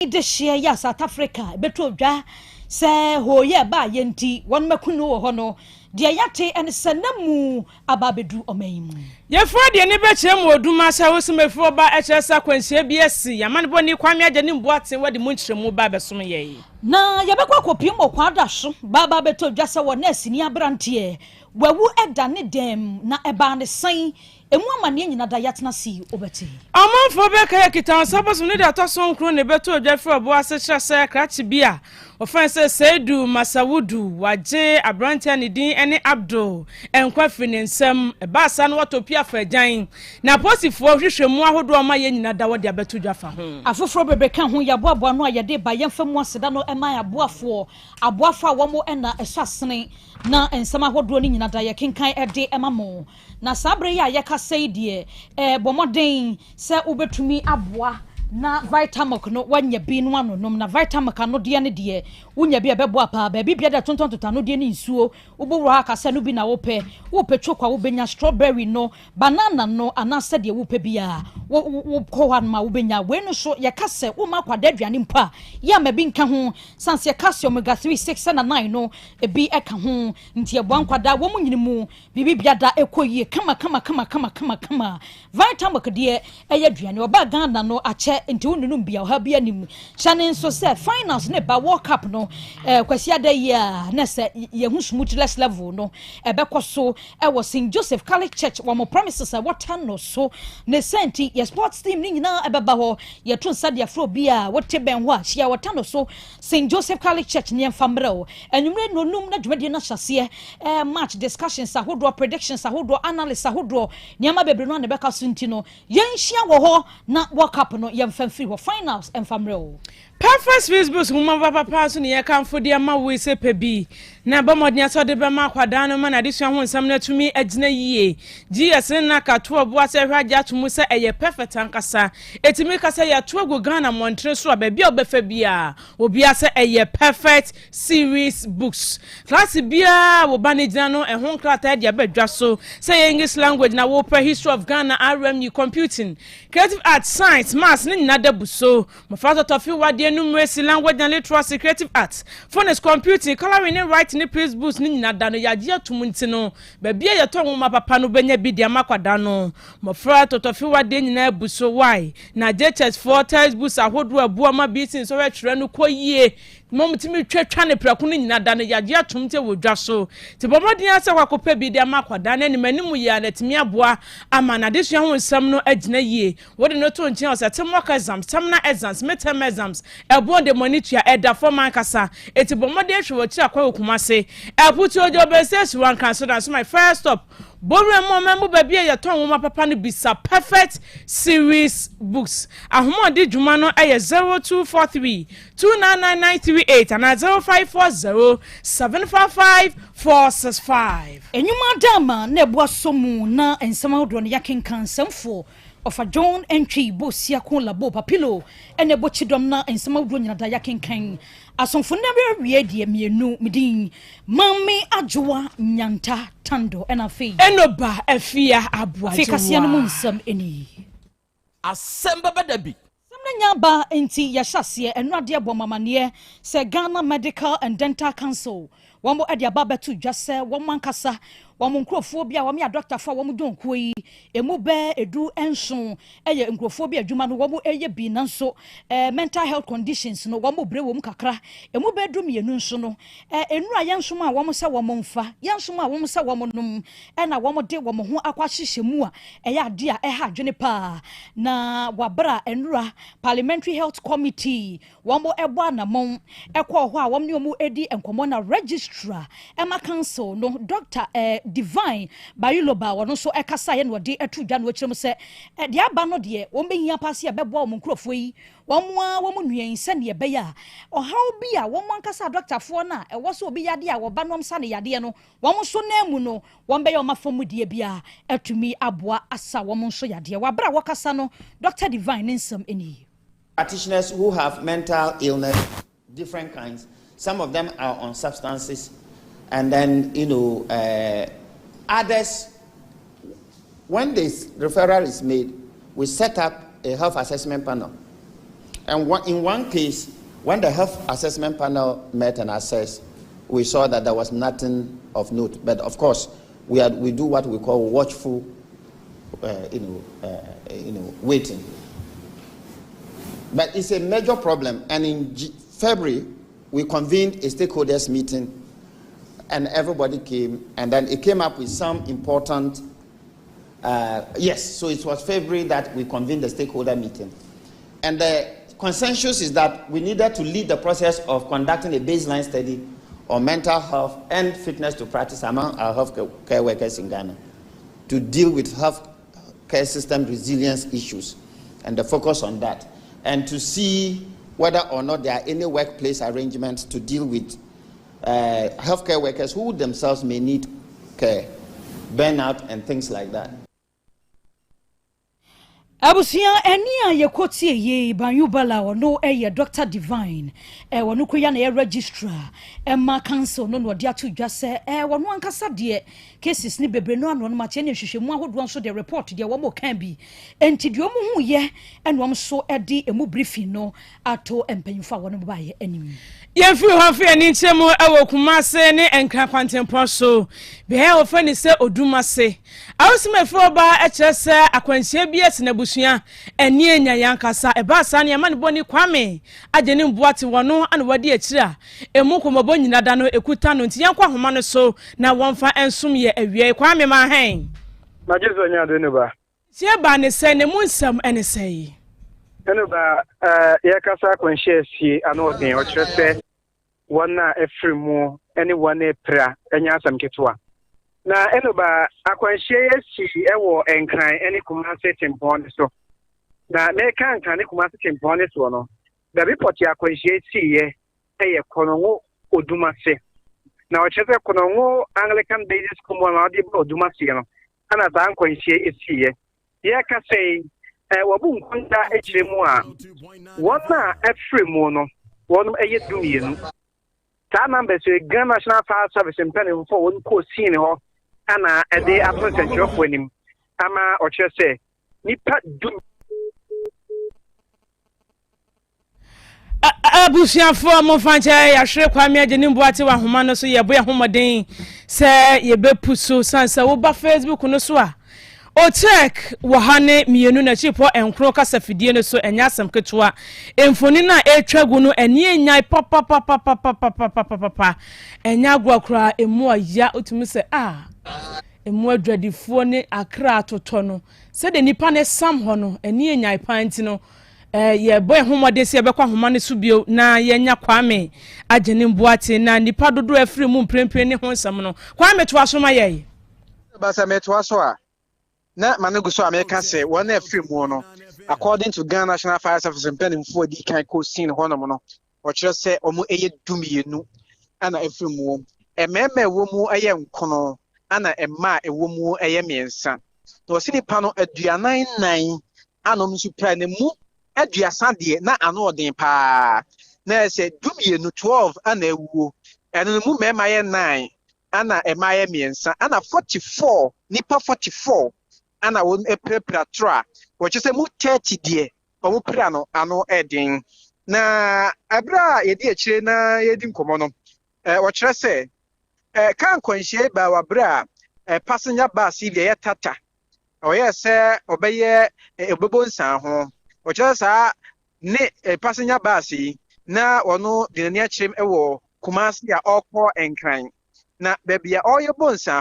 Dehyeɛ yɛ South Africa bɛtɔ dwa sɛ hooyɛ ɛbaa yɛ nti wɔn makunu wɔ hɔ no deɛ yɛate ɛne sɛ na mu aba abɛduru ɔman yi mu. Yɛfura deɛ ne bɛkyerɛ mu oduma sɛ wosomafoɔ ba ɛkyerɛ sɛ akwanhyia bi asi amanebɔ Kwame Agya ne Mboaten wɔde mu nkyerɛmu ba bɛsom yɛ. Na yɛbɛkɔ akɔpiem wɔ Kwada so baaba bɛtɔ dwa sɛ wɔ nɛɛseni aberanteɛ wawu ɛda ne dɛm na ɛbaa ne sɛn emu amanneɛ nyina da yɛatena si wobɛte. Ɔmanfoɔ bɛka yɛ kita nsa bosom ne de atɔ so 9 ne bɛtɔ dwa firi ɔbo ase kyerɛ sɛ krakye bi a wɔfɛn sɛ Seidu Masawudu wagye aberanteɛ ne din ne Abdul nkwa firi ne nsam. Ɛbaa saa no watɔ pia afa agyan na apolisifoɔ hwehwɛ mu ahodoɔ ɔma yɛn nyina da wɔde abɛto dwa fa ho. Afoforɔ bebree ka ho yɛaboaboa no a yɛde ba yɛmfa mu aseda no ɛma aboafoɔ aboafo a wɔn ɛna ɛsɔ asene na nsɛm ahodoɔ no nyina da yɛkenkan ɛde ɛma mo. Na saa bere yi a yɛkasa yi deɛ, bɔ mmɔden sɛ wobɛtumi aboa na Vitamilk no wanya bi no anonom. Na Vitamilk anodeɛ no deɛ, wonya bi a ɛbɛboa paa. Baabi bia de tontɔn anodeɛ ne nsuo wobɛwura ha kasa no bi na wopɛ wopɛ choco a, wobɛnya strawberry no, banana no, anaasɛ deɛ wopɛ biara wokɔ hɔ anom a wobɛnya. Wei no so yɛka sɛ woma akwadaa aduane mpo a, yɛ ama bi nka ho sane sɛ calcium, omega 3, 6 ɛna 9 no ebi ɛka ho, nti ɛboa nkwadaa wɔn mu nyini mu biribi biada ɛkɔ yie kama kama kama kama kama kama. Vitamilk deɛ, ɛyɛ aduane ɔbaa Ghana no akyɛ, nti wo nunum bia ɔha bi anim hyɛ ne nso sɛ finals ne ba World Cup no Kwasi ada yi a na sɛ yɛho smoothless level no ɛbɛkɔ so ɛwɔ St Joseph Catholic Church wɔn premises a ɛwɔ no so ne sɛ nti yɛ sports team ne nyinaa ɛbɛba hɔ. Yɛto nsa de afro bi a wote bɛn hɔ a, hyia wɔta no so St Joseph Catholic Church ne yɛmfa mmerɛ o. Anwummerɛ nonum na dwumadie no ahyɛseɛ. Match discussions ahodoɔ, predictions ahodoɔ, analysis ahodoɔ, nneɛma bebree no a na ɛbɛka so, nti no yɛnhyia wɔ hɔ na World Cup no yɛmfa mfiri hɔ finals ɛmfa mmerɛ o. Perfect Swiss Books nwoma papapa so ne yɛkamfo de ama wo sɛ pɛ bi na ɛbɔ mmɔden sɛ ɔde bɛma akwadaa no ma n'adesua ho nsɛm no atumi agyina yie. GS ne naka to ɔboa sɛ ɛhwɛ agye ato mu sɛ ɛyɛ perfect ankasa. Ɛtumi ka sɛ yɛato agu Ghana mmɔntene so a, baabi a wobɛfa biara obiara sɛ ɛyɛ Perfect Series Books. Class biara wo ba no gyina no, ɛho nkrataa de aba so sɛ yɛ English language na wopɛ, history of Ghana, RME, computing, creative arts, science, maths ne nyinaa da bu so. Mmɔfra tɔtɔfi wadeɛ, numeracy, language and literacy, creative arts, phonics, computing, colouring ne writing ne place books ne nyinaa da no yɛagye atom, nti no baabi a yɛtɔ nwoma papa no bɛnya bi de ama akwadaa no. Mmɔfra tɔtɔfi wadeɛ nyinaa bu so why na JHS foɔ textbooks ahodoɔ ɛboa ma bi si nsɔhwɛ twerɛ no kɔ yie mɔm tumi twatwa ne prɛko no nyinaa da no yɛagye atom te wɔ dwa so, nti bɔ mmɔden asɛ kɔ akɔpɛ bi de ama akwadaa no anim anim yie a na atumi aboa ama n'adesua ho nsɛm no agyina yie. Wode no to nkyɛn ɔsɛ te mock exams, terminal exams, midterm exams, ɛboɔ de mɔni tua ɛda fam ankasa. Eti bɔ mmɔden hwɛ wɔ akyiri akɔ wɔ Kumase ɛputu ogya ɔbɛnsa esi wɔn kan so dan so my first stop bowura mu ɔman mu baabi a yɛtɔn nwoma papa no, bisa Perfect Series Books. Ahomɔde dwuma no yɛ 0243299938 anaa 0540755465. Enwuma dama na ɛboa so mu na nsɛm ahodoɔ no yɛakenkan. Nsɛmfoɔ ɔfa John Ntwi Bosiako Labo Papilo ɛna ɛbɔ kyidɔm na nsɛm ahodoɔ nyina da yɛakenkan. Asomfo no awie deɛ mmienu medin Maame Adwoa Nyanta Tando ɛna afei Ɛnoba Afia Aboagyewa. Afei kaseɛ no mu nsɛm ɛni. Asɛm bɛbɛ da bi. Sɛm no nya ba nti yɛhyɛ aseɛ. Ɛno adeɛ bɔ mamaneɛ sɛ Ghana Medical and Dental Council wɔn de aba abɛto dwa sɛ wɔn ankasa wɔn nkurɔfoɔ bi a wɔn yɛ adɔktafoɔ a wɔn dɔnkuo yi emu bɛɛ 17 ɛyɛ nkurɔfoɔ bi adwuma no wɔn ɛyɛ bi, nanso mental health conditions no wɔn brɛ wɔm kakra. Emu bɛɛ 12 nso no nnura yɛn nsom a wɔn sɛ wɔn mfa yɛn nsom a wɔn sɛ wɔn nom ɛna wɔn de wɔn ho akɔ ahyehyɛ mu a ɛyɛ adeɛ a ɛha adwene paa. Na wabra nnura Parliamentary Health Committee wɔn ɛbɔ anammɔn ɛkɔɔ hɔ a wɔn ne wɔn edi nkɔmɔ, na registrar ɛma council no, Dr Divine Bayiloba, wɔn nso ɛkasa yɛ na wɔde ɛto dwa no akyerɛ mu sɛ deɛ aba no deɛ, wɔn bɛhia paase a ɛbɛboa wɔn nkurɔfoɔ yi wɔn a wɔn nua yi sɛdeɛ ɛbɛyɛ a ɔhaw bi a wɔn ankasa adɔktafoɔ no a ɛwɔ sɛ obi yadeɛ a wɔba nom sa ne yadeɛ no, wɔn nso nan mu no wɔn bɛyɛ wɔn afɔm deɛ bi a atumi aboa asa wɔn nso yadeɛ. Wabere a wɔkasa no, Dr Divine ne nsɛm nie. Practitioners who have mental illness, different kinds. Some of them are on substances, and then others. When this referral is made, we set up a health assessment panel. And one, in one case, when the health assessment panel met and assessed, we saw that there was nothing of note. But of course, we do what we call watchful, waiting. But it's a major problem. And in February, we convened a stakeholders meeting, and everybody came, and then it came up with some important. Yes, so it was February that we convened the stakeholder meeting. And the consensus is that we needed to lead the process of conducting a baseline study on mental health and fitness to practice among our health care workers in Ghana to deal with health care system resilience issues and the focus on that, and to see whether or not there are any workplace arrangements to deal with healthcare workers who themselves may need care, burnout, and things like that. Abusua, ɛni a yɛkɔ tie yie Banyu Bala, ɔno ɛyɛ Dr Divine ɛ wɔno koya na yɛ registrar ɛma council no, na ɔde ato dwa sɛ wɔno ankasa deɛ, cases ne bebree no ano no makyɛ ne nhwehwɛmu ahodoɔ nso deɛ, report deɛ wɔn kan bi nti deɛ wɔn ho yɛ, ɛna wɔn nso ɛde emu briefing no ato mpanyinfo a wɔn baayɛ anim. Yɛmfiri hɔ mfe ani nkyerɛ mu ɛwɔ Kumase ne Nkra kwantempɔn so, beaeɛ a wɔfrɛ ne sɛ Odumase awosim afiri ɔba, kyerɛ sɛ akwanhyia bi asi n'abusua ani anya yɛn ankasa. Ɛbaa saa ne ɛma ne bɔ ne Kwame agye ne mboa te wɔno ana wɔde akyire a emu nkɔmmɔbɔ nyina da no ekuta no. Nti yɛnkɔ ahoma no so na wɔmfa nsom yɛ awia. Kwame, ma hɛn. Magye sɛ ɔnyɛ ade no ba. Tie baa ne sɛ ne mu nsɛm ɛne sɛ yi. Ɛno ba, yɛkasa akwanhyia asie ano ɔden, ɔkyerɛ sɛ wɔn a ɛfiri mu ne wɔn a ɛpira ɛnyɛ asɛm ketewa. Na ɛno ba, akwanhyia yi asi ɛwɔ Nkran ne Kumase tempɔn ne so. Na mɛka Nkran ne Kumase tempɔn ne soɔ no, baabi pɔte akwanhyia siiɛ ɛyɛ Kɔnɔngo Odumase. Na ɔkyerɛ sɛ Kɔnɔngo Anglican Basic School mu a ɔde ba Odumaseɛ no ɛna saa nkwanhyia esiiɛ. Yɛkasa yi, wɔbu nkonta akyerɛ mu a, wɔn a ɛfiri mu no, wɔn yɛ 12. Saa numbers yi, Ghana National Fire Service mpanimfoɔ a wɔn kɔɔ scene hɔ ana ɛde ato nsɛntwerɛfoɔ anim ama ɔkyerɛ sɛ nipa du. Abusuafoɔ, momfa nkyɛ, yɛahwere Kwame agye ne mboate wɔ ahoma no so. Yɛbɔ yɛn ho mmɔden sɛ yɛbɛpu so, sane sɛ woba Facebook no so a, otek wɔ ha ne mmienu n'akyiri nkoro kasa fidie no so. Ɛnyɛ asɛm ketewa, mfoni no a ɛretwa gu no ɛni enyan papapapapapapapapa, ɛnyɛ agorɔ koraa. Emu ɔya, otumi sɛ a emu adwadifoɔ ne akra atotɔ no sɛdeɛ nipa ne sam hɔ no, ɛni enyan paa. Nti no yɛbɔ yɛn ho mmɔden sɛ yɛbɛkɔ ahoma no so bio na yɛnya Kwame agye ne mboate na nipa dodoɔ afiri mu mprempren ne ho nsɛm no. Kwame, toa so ma yɛn. Basa mɛtoa so a, na ma no gu so a meka sɛ wɔn a afiri mu no, according to Ghana National Fire Service mpanimfoɔ di kan kɔ scene hɔnom no, wɔkyerɛ sɛ wɔn yɛ 12 ɛna afiri mu. Mmarima a ɛwɔ mu yɛ 9, ɛna mmaa a ɛwɔ mu yɛ 3. Na wɔsi nipa no 44 ana wɔn nso pira ne mu 30 deɛ, na ano ɔden paa. Na ɛsɛ 12, 12 ɛna awuo. Ɛno no mu mmarima yɛ 9, ɛna mmaa yɛ 3, ɛna 44, nipa 44 ɛna wɔn apirapira toro a wɔkyerɛ sɛ mu 30 deɛ, wɔn pira no ano ɛden. Na ɛberɛ a yɛdi akyire na yɛdi nkɔmɔ no, wɔkyerɛ sɛ kaa nkwanhyia baa wɔ abere a passenger bus yi deɛ ɛyɛ Tata, ɔyɛ sɛ ɔbɛyɛ ɔbɛbɔ nsan ho. Wɔkyerɛ saa ne passenger bus yi na ɔno de n'ani akyerɛ wɔ Kumasi a ɔrekɔ Nkran, na baabi a ɔreyɛ bɔ nsan.